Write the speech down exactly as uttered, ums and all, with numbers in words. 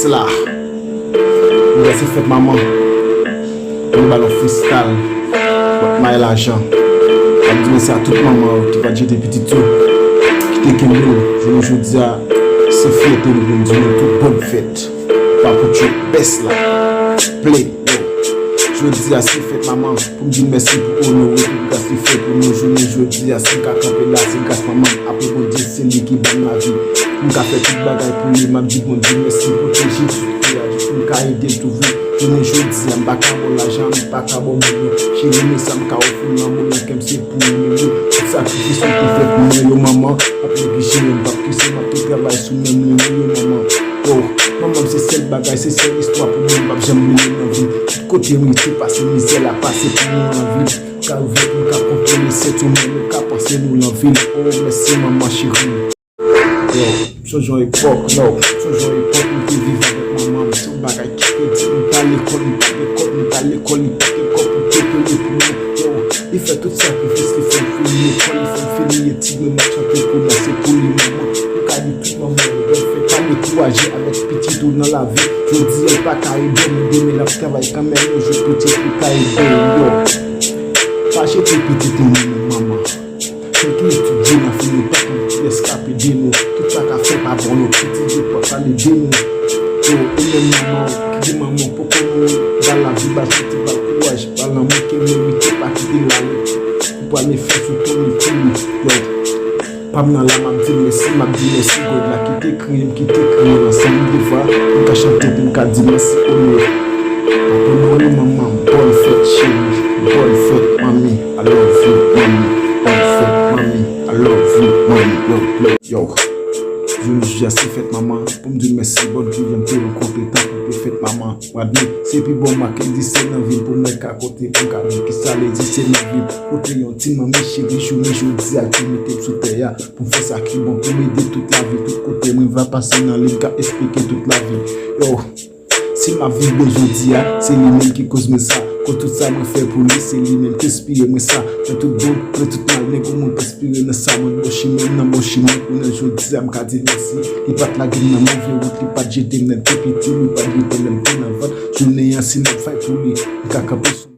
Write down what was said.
La. Jodi a se fèt manman. Pou nou ba l yon freestyle. Bòt may lajan. M ap di mèsi a tout manman yo ki pa t jete pitit yo, ki te kenbe l. Jounen jodi a, se fyète nou pou n di nou tout bòn fèt. Papoutchou best la. Play, yo. Jodi a se fèt manman. Pou m di l mèsi pou onore tout gras li fè pou nou jounen jodi a. Si m ka kanpe la, se gras manman m. Apre Bondye, se li ki ban m lavi. M ka fè tout bagay pou li, m ap di Bondye mèsi, pwoteje l sou tè a, pou m ka ede l tou vre. Jounen jodi a, m pa ka ba w lajan, m pa ka ba w moun yo. Cheri, men sa m ka ofri w, lanmou nan kè m se pou ou menm wi. Tout sakrifis ou te fè pou mwen yo, manman, m ap neglijere, m p ap kise, m ap tou travay sou menm li wi yo, manman. Yo, manman m se sèl bagay, se sèl istwa pou mwen, m p ap janm bliye nan vi m. Tout kote m rete pase, mizè la pase pou mwen nan vi m. Ka ouvè pou m ka kontwole sèt yo, men nou ka panse nou nan vi m. Oh, mèsi, manman cheri. Yo, m sonje yon epòk, no, m sonje yon epòk nou te viv avèk manman m. Se yon bagay ki te di, m t al lekòl, m pa t gen kòb, m t al lekòl, li pa t gen kòb pou te peye pou mwen. Yo, li fè tout sakrifis, li fè m fini lekòl, li fè m fini etid mwen, m ap chante kounye a, se pou li manman. M ka di tout manman yo bòn fèt, pa dekouraje avèk pitit ou nan lavi. Jodi a l pa ka ede w, men demen l ap travay kanmenm, yon jou pitit li ka ede w, yo. Pa jete pitit nou nan men manman. Fè tou etidye nan fini, pa konn kiyès k ap ede nou. Tout sa k ap fè pa bon yo, pitit yo pa pale de nou. Yo, ou menm manman w, ki di manman w poko mouri, ba l lavi, ba l santi, ba l kouraj, ba l lanmou ke l merite, pa kite l ale. Ou pral efè sou toni pou li. Yo, pa m nan la, m ap di l mèsi, m ap di mèsi God la ki te kreye m, ki te kreye m ansanm. M te vwa, m ka chante pou m ka di mèsi onore. Papa m, manman m, bòn fèt cheri, bòn fèt manmi, I love you manmi, bòn fèt manmi, I love you manmi, yo, yo, yo. Jounen jodi a se fèt manman, pou m di w mèsi, bòn ki jan m te rankontre tankou te fèt manman. M admit, se pi bon ma k egziste nan vi m pou mwen ka konte, pou m ka di kisa l egziste nan vi m. Kote yon ti manmi cheri jounen jodi a ki mete m sou tè a, pou m fè sa ki bon, pou m ede tout lavi, tout kote mwen va pase nan li, m ka esplike tout lavi. Yo, si m ap viv byen jodi a, se li menm ki koz mwen sa. Koz tout sa mwen fè pou li, se li menm ki enspire mwen sa. Nan tout bon, nan tout mal, nèg ou moun enspire nan sa. Mwen bon chimen, m nan bon chimen, kounye a jodi a, m ka di l mèsi. Li pa t lage m nan move wout, li pa t jete m lè m te piti, li pa t jete m lè m te nan vant. Jounen an, si m ap fay pou li, m ka kanpe sou